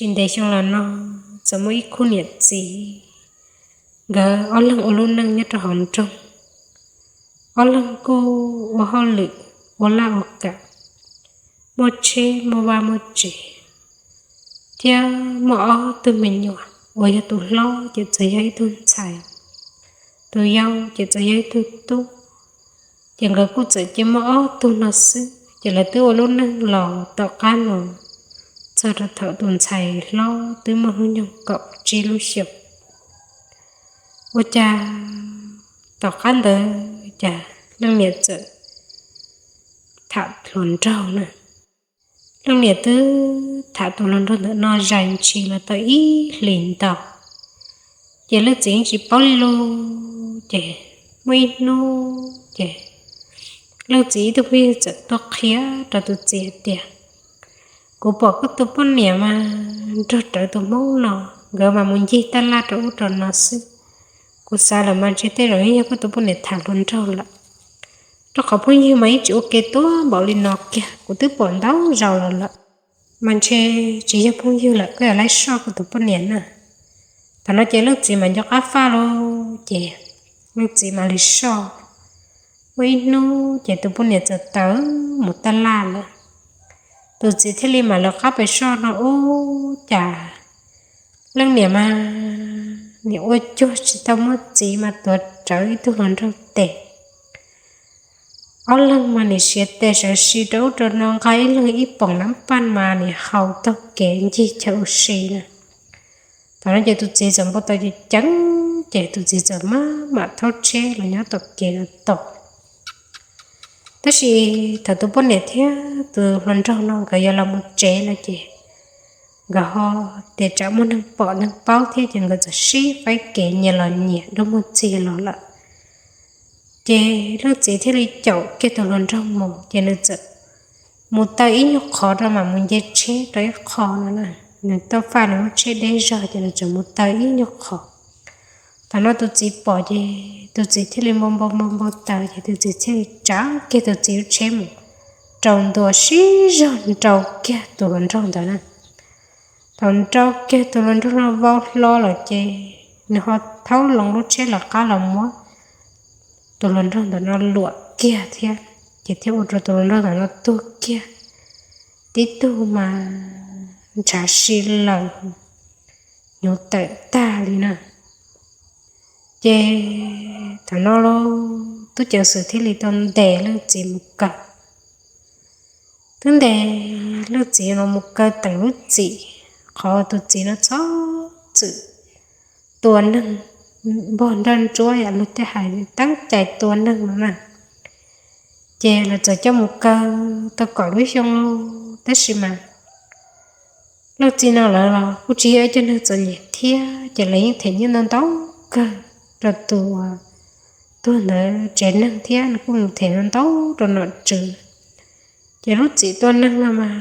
Tsis ntev xyoo los no, txawm muaj ib khub niam txiv, nkawd ob leeg ua lub neej nyob rau hauv nroog. Ob leeg kuj ua hauj lwm, ua laj ua kam, muaj tsheb muaj vaj muaj tsev, thiab muaj ob tug me nyuam uas yog tus hlob ces txawm yog ib tug ntxhais, tus yau ces txawm yog ib tug tub. Ces nkawd kuj txawm cia muaj ob tug no xwb, ces lawv twb ua lub neej los tom qab no txog rau thaum tus ntxhais hlob twb muaj hnub nyoog kaum tsib lub xyoos. Ua cas tom qab ntawd cas leej niam txawm tham hluas nraug na. Leej niam twb tham tus hluas nraug ntawm no zais ntshis los tau ib hlis ntau, ces leej txiv yeej tsis paub li lus. Ces muaj ib hnub ces leej txiv ib tug phooj ywg txawm tuaj qhia rau tus txiv hais tias, kuv pom koj tus poj niam mas nrog rawv tus hmoob no, nkawd mas mus ncig taj laj rau ub rau no xwb. Kuv xav lawm mas ntshe tej zaum yog koj tus poj niam tham hluas nraug lawm, rau qhov phooj ywg mas yeej tsis ua ke tuab npaum li no kiag, kuv twb pom ntau zaus los lawm. Mas ntshe tsis yog phooj ywg lawm, koj yog laib soj koj tus poj niam na. Thaum no ces leej txiv mas nco qab faj lawm ces leej txiv mam li soj. Muaj ib hnub ces tus poj niam txawm tawm mus taj laj lawm. Tus txiv thiaj li mam lawv qab pes soj no ub cas leej niam mas nim ua cuag tsis tau muaj txiv mas tuav rawv ib tug hluas nraug tes. Ob leeg mas nim siav tes sawv si rau ub rau no, nqa ib leeg ib poom nab paj mas nim haus taug kev ncig chaw ua si na. Thaum no ces tus txiv txawm npau taws ceev ceev, ces tus txiv txawm maj mam thaub tsheb los nyob tom kev no tos. Tab sis thaum tus poj niam thiab tus hluas nraug no nkawd yuav los mus tsev no ces nkawd ho tias tsam muaj neeg pom neeg paub thiab ces nkawd txawm sib faib kev nyias los nyias dua muag txiag los lawm. Ces leej txiv thiaj li caum kiag tus hluas nraug mus ces nws txawm mus taw ib nyuag qhov rau mam mus nce tsheb rau ib qho no na. Nws tau faj nws lub tsheb deb zog ces nws txawm mus taw ib nyuag qhov. Thaum no tus txiv pom ces tus txiv thiaj li npau npau npau npau taws ces tus txiv thiaj li tsav kiag tus txiv lub tsheb mus rau ntua sib zog nrau kiag tus hluas nraug ntawd na. Thaum nrau kiag tus hluas nraug no vau hlo lawm ces nws ho thaub loo lub tsheb lawv qab los muab tus hluas nraug ntawm no luam kiag thiab, ces thiaj ua rau tus hluas nraug ntawm no tuag kiag. Tib tug mas ntshav si lawm, hnyuv tawm tag li na. Ces thaum no tub ceev xwm thiaj li tau ntes leej txiv mus kaw. Twb ntes leej txiv no mus kaw teem lub txim, qhov tus txiv no txhob txwm tua neeg, npog nroj ntsuab yam luag tej hais teeb cai tua neeg no na. Ces lawv txawm coj mus kaw tau kaum lub xyoo lauj, tab sis mas leej txiv no lawv los kuj tsis yog ib co neeg txom nyem thiab, ces lawv yeej them nyiaj ntau ntau kawg rau tus tuag ntawd tsev neeg thiab nws kuj mus them ntau ntau rau nom tswv. Ces lub txim tua neeg no mas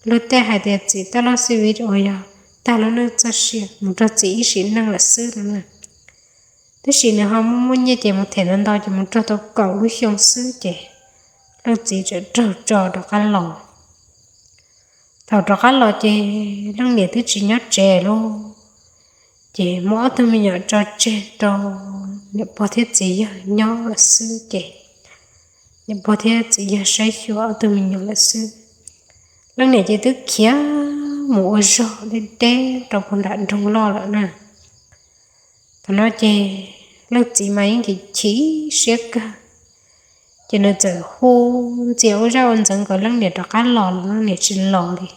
luag tej hais tias txim taj laj xib viv uas yog tag lub neej txoj sia mus raug txim ib sim neej lawm xwb no na. Tab sis nws ho muaj muaj nyiaj ces mus them ntau ntau ces mus raug tau kaum lub xyoo xwb ces leej txiv txawm raug tso rov qab los. Thaum rov qab los ces leej niam twb tsis nyob tsev lauj, ces muab ob tug me nyuam tso tseg rau niam pog thiab txiv yawg nyob lawm xwb ces niam pog thiab txiv yawg saib xyuas ob tug me nyuam lawm xwb. Leej niam ces twb khiav mus ua zog deb deb rau puag nram nroog loj lawm na. Thaum no ces leej txiv mas yeej chim chim siab kawg, ces nws txawm hu ntxias ua zaj ua ntxeev kom leej niam rov qab los los leej niam tsis los li.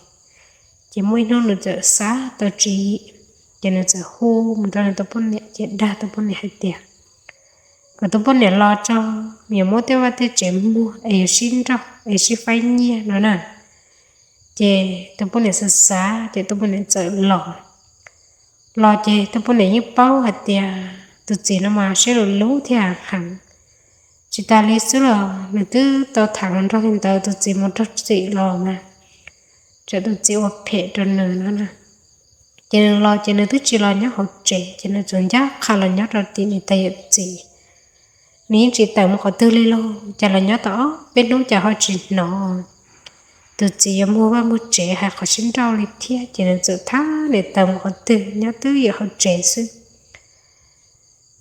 Ces muaj ib hnub nws txawm xav tau tswv yim, ces nws txawm hu mus rau nws tus poj niam ces dag tus poj niam hais tias, kom tus poj niam los tso, yuav muab tej vaj tej tsev muag es yuav sib nrauj es sib faib nyiaj no na. Ces tus poj niam xav xav ces tus poj niam txawm los. Los ces tus poj niam yeej paub hais tias tus txiv no mas siab lus lub thiab heev. Tsis tas li xwb los nws twb tau tham hluas nraug li ntawd, tus txiv mus raug txim los mas tsam tus txiv ua phem rau nws no na. Ces nws los ces nws twb tsis los nyob hauv tsev, ces nws txawm ncaj qha los nyob rau tim niam tais yawm txiv. Nws yeej tsis tawm mus qhov twg li lauj, ces los nyob tau ob peb hnub ces ho tsis hnov tus txiv yuav muag vaj muag tsev hais qhov sib nrauj li thiab ces nws txawm thab niam tais mus qhov twg nyob twb ywm hauv tsev xwb.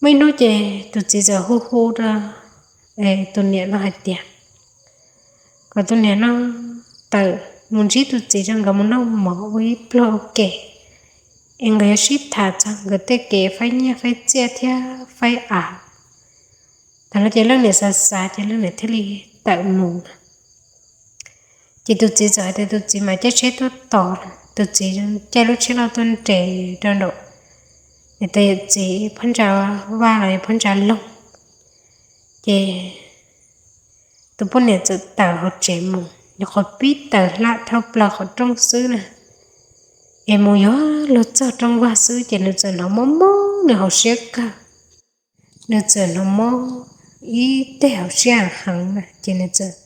Muaj ib hnub ces tus txiv txawm hu hu rau tus niam no hais tias kom tus niam no tawm mus ntsib tus txiv rau nkawd mus noj mov ua ib pluag ua ke, es nkawd yuav sib tham txog nkawd tej kev faib nyiaj faib txiaj thiab faib av. Thaum no ces leej niam xav xav ces leej niam thiaj li tawm mus. Ces tus txiv txawm hais tias tus txiv mam caij tsheb tuaj tos, tus txiv caij lub tsheb loj tuaj nres rau nraum niam tais yawm txiv phab ntsa vaj los yog phab ntsa loog. Ces tus poj niam txawm tawm hauv tsev mus, nyuam qhuav pib tawm hla dhau plaws qhov rooj xwb na, es mus yuav luag txog rooj vag xwb ces nws txawm hnov mob mob nws hauv siab kawg. Nws txawm hnov mob ib teg hauv siab heev na ces nws txawm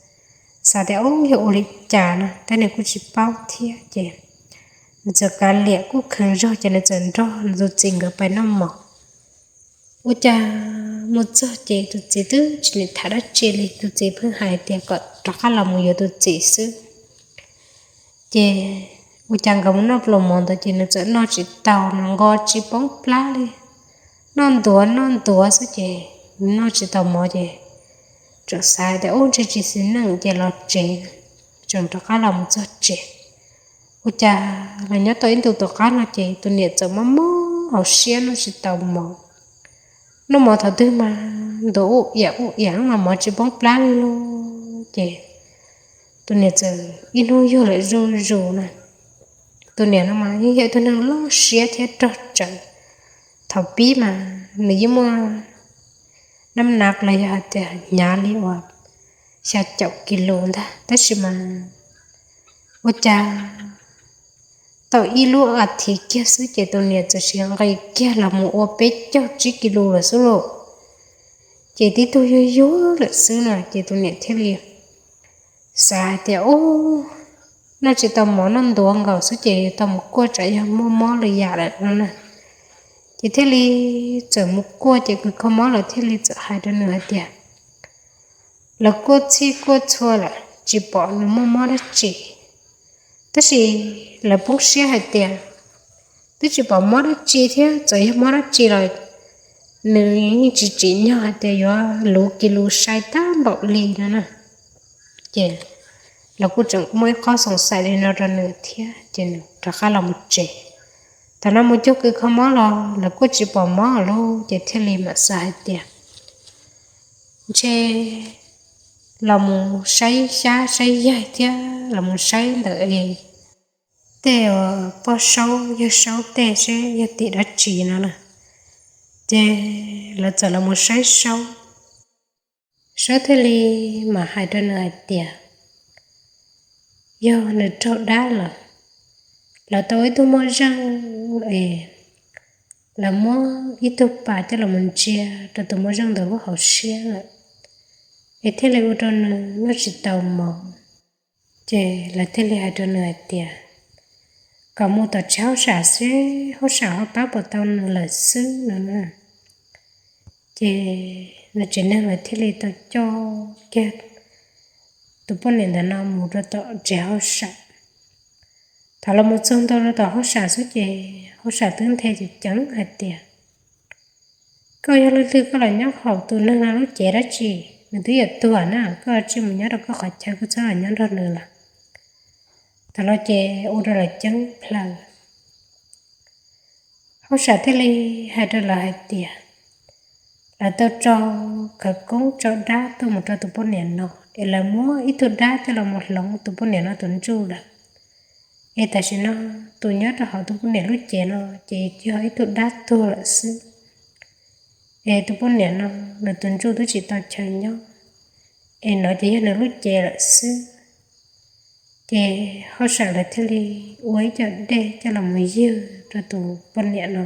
xav tias ub yog ua li cas no tab nws kuj tsis paub thiab ces nws txawm kav liam kuj kheev zog ces nws txawm nrog nws tus txiv nkawd pais noj mov. Ua cas mus txog ces tus txiv twb tsis nim tham dab tsi li, tus txiv pheej hais tias kom rov qab los mus yuav tus txiv xwb. Ces ua cas nkawd mus noj pluas mov ntawd ces nws txawm noj tsis tau, nws nqos tsis poob plab li, noj ntuav noj ntuav xwb ces noj tsis tau mov ces tseem xav tias ub ntshe tsis xis neej ces los tsev, tseem rov qab los mus txog tsev. Ua cas los nyob tau ib ntus tom qab no ces tus niam txawm mob mob hauv siab noj tsis tau mov. Noj mov thaum twg mas ntuav ub iam ub iam mas mov tsis poob plab li lauj. Ces tus niam txawm ib hnub yuag lawm zuj zus na. Tus niam no mas yeej yog ib tug neeg loj siab thiab rog tsawv. Thaum pib mas nws yeej muaj nab nav los yog hais tias hnyav li uas xya caum kis lus ntag, tab sis mas ua cas tau ib lub as thiv kiag xwb ces tus niam txawm sis nqis kiag los mus ua peb caug tsib kis lus lawm xwb lauj. Ces tib tug yuag yuag lawm xwb no ces tus niam thiaj li xav hais tias ub, noj tsis tau mov noj ntuav nkaus xwb ces yuav tau mus kuaj tsam yog muaj mob li yam lawm no na. Ces thiaj li txawm mus kuaj ces kws kho mob lawv thiaj li txawm hais rau nws hais tias lawv kuaj txhij kuaj txhua lawm tsis pom nws muaj mob dab tsi. Tab sis lawv poob siab hais tias twb tsis pom mob dab tsi thiab txawm yog mob dab tsi los nws yeej tsis tsim nyog hais tias yuav luv kis lus sai tag npaum li no na. Ces lawv kuj tseem muaj ib qhov xoom xaim li no rau nws thiab ces nws rov qab los mus tsev. Thaum no mus cuag kws kho mob los lawv kuj tsis pom mob lauj ces thiaj li mam xav hais tias ntshe los mus saib xyab saib yaig thiab los mus saib ntawm es tej uas poj saub yawg saub tej seb yog tim dab tsi no na. Ces lawv txawm los mus saib saub. Saub thiaj li mam hais rau nws hais tias yog nws raug dab lawm. Lawv tau ib tug moj zeej es lawv muab ib tug pas coj los mus ntsia rau tus moj zeej ntawd lub hauv siab lawm, es thiaj li ua rau nws noj tsis tau mov. Ces lawv thiaj li hais rau nws hais tias kom mus tom tsev hauj sam seb hauj sam ho pab puas tau nws lawm xwb no na. Ces nws tsev neeg lawv thiaj li tau coj kiag tus poj niam ntawm no mus rau tom tsev hauj sam. Thaum los mus txog ntua rau tom hauj sam xwb ces hauj sam twb nthe ceev ceev hais tias koj yog leej twg, koj los nyob hauv tus neeg no lub cev dab tsi? Nws twb yuav tuag na, koj cia li mus nyob rau koj qhov chaw, koj txhob los nyob nrog nws lawm. Thaum no ces ua rau lawv ceeb plaws. Hauj sam thiaj li hais rau lawv hais tias lawv tau tso khawv koob tso dab tuaj mus rau tus poj niam no, es lawv muab ib tug dab coj los mus hloov tus poj niam no tus ntsuj lawm. Es tam sim no tus nyob rau hauv tus poj niam lub cev no ces yog ib tug dab tuag lawm xwb. Es tus poj niam no nws tus ntsuj twb tsis tau chaw nyob, es no ces yog nws lub cev lawm xwb. Ces hauj sam lawv thiaj li ua ib co dej coj los mus ywg rau tus poj niam no.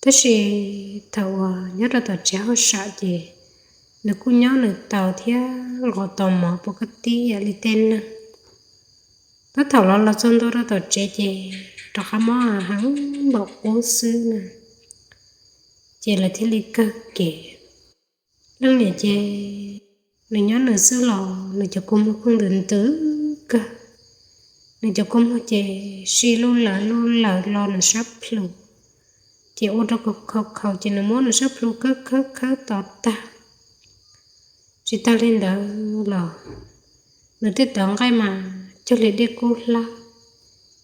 Tab sis thaum uas nyob rau tom tsev hauj sam ces nws kuj nyob nws taus thiab nqos taus mov puas koj tib yam li tej neeg. Tab thaum los los txog ntua rau tom tsev ces rov qab mob heev npaum ub xwb na. Ces lawv thiaj li kawg kev. Leej niam ces nws nyob nws xwb los nws cov kua muag khooj ntws ntws kawg. nws cov kua muag ces si lub lawm lub lawm los nws sab plhu, ces ua rau khaus khaus khaus ces nws muab nws sab plhu khawb khawb khawb to tag. Tsis tag li ntawd los nws tej tawv nqaij mas cuag li dej kub hlab,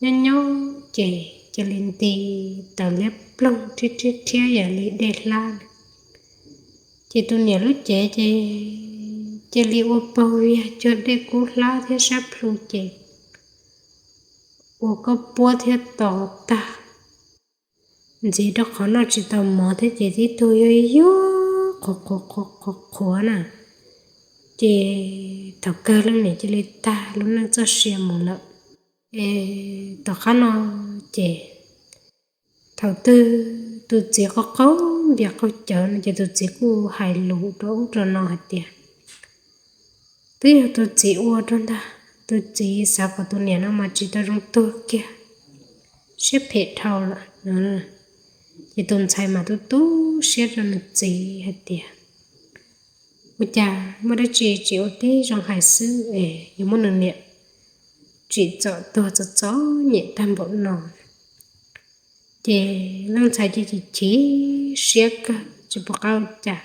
nyob nyob ces cia li nti tawv liab ploog thiab thiab thiab yam li dej hlab. Ces tus niam lub cev ces cia li ua paug viag cuag dej kub hlab thiab sab plhu ces ua koj puab thiab to tag. Ntxiv rau qhov noj tsis tau mov thiab ces tib tug yuag yuag qhuav qhuav qhuav qhuav na. Ces thaum kawg leej niam cia li tag lub neej txoj sia mus lawm. Es tom qab no ces thaum twg tus txiv qaug qaug npias qaug cawv no ces tus txiv kuj hais lus rau ub rau no hais tias twb yog tus txiv ua rau ntag, tus txiv xav kom tus niam no mas tsis tau zoo tuag kiag, siab phem dhau lawm. Ces tus ntxhais mas tu tu siab rau nws txiv hais tias ua cas muaj dab tsi tsis ua tib zoo hais xwb es yuav muab nws niam tsim txom tuag txom txom nyem tag npaum no. Ces leej ntxhais cia li chim siab kawg tsis pom qab ua cas.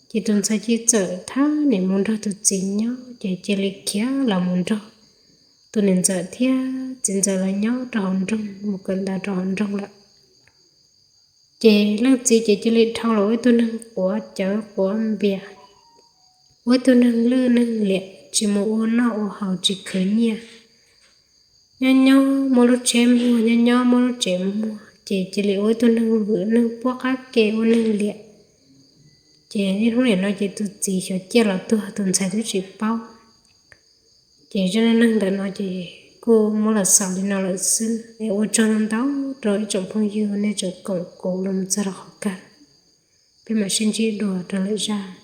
Ces tus ntxhais cia li txawm thab niam mus nrog tus txiv nyob ces cia li khiav los mus nrog tus niam ntxawm thiab txiv ntxawm los nyob rau hauv nroog, mus kawm ntawv rau hauv nroog lawm. Ces leej txiv ces cia li dhau los ua ib tug neeg quav cawv quav npias, ua ib tug neeg lwj neeg liam, tsis mus ua noj ua haus tsis khwv nyiaj, nyob nyob muab lub tsheb muag, nyob nyob muab lub tsev muag, ces cia li ua ib tug neeg vwm neeg puab qab ke ua neeg liam. Ces niaj hnub niam no ces tus txiv xyov ciaj los tuag tus ntxhais twb tsis paub. Ces zaj neej neeg ntawm no ces kuj muab los xaus li no lawm xwb es ua tsaug ntau ntau rau ib tsoom phooj ywg nej tseem koom kuv los txog rau qhov kawg. Peb mam sib ntsib dua rau lwm zaj.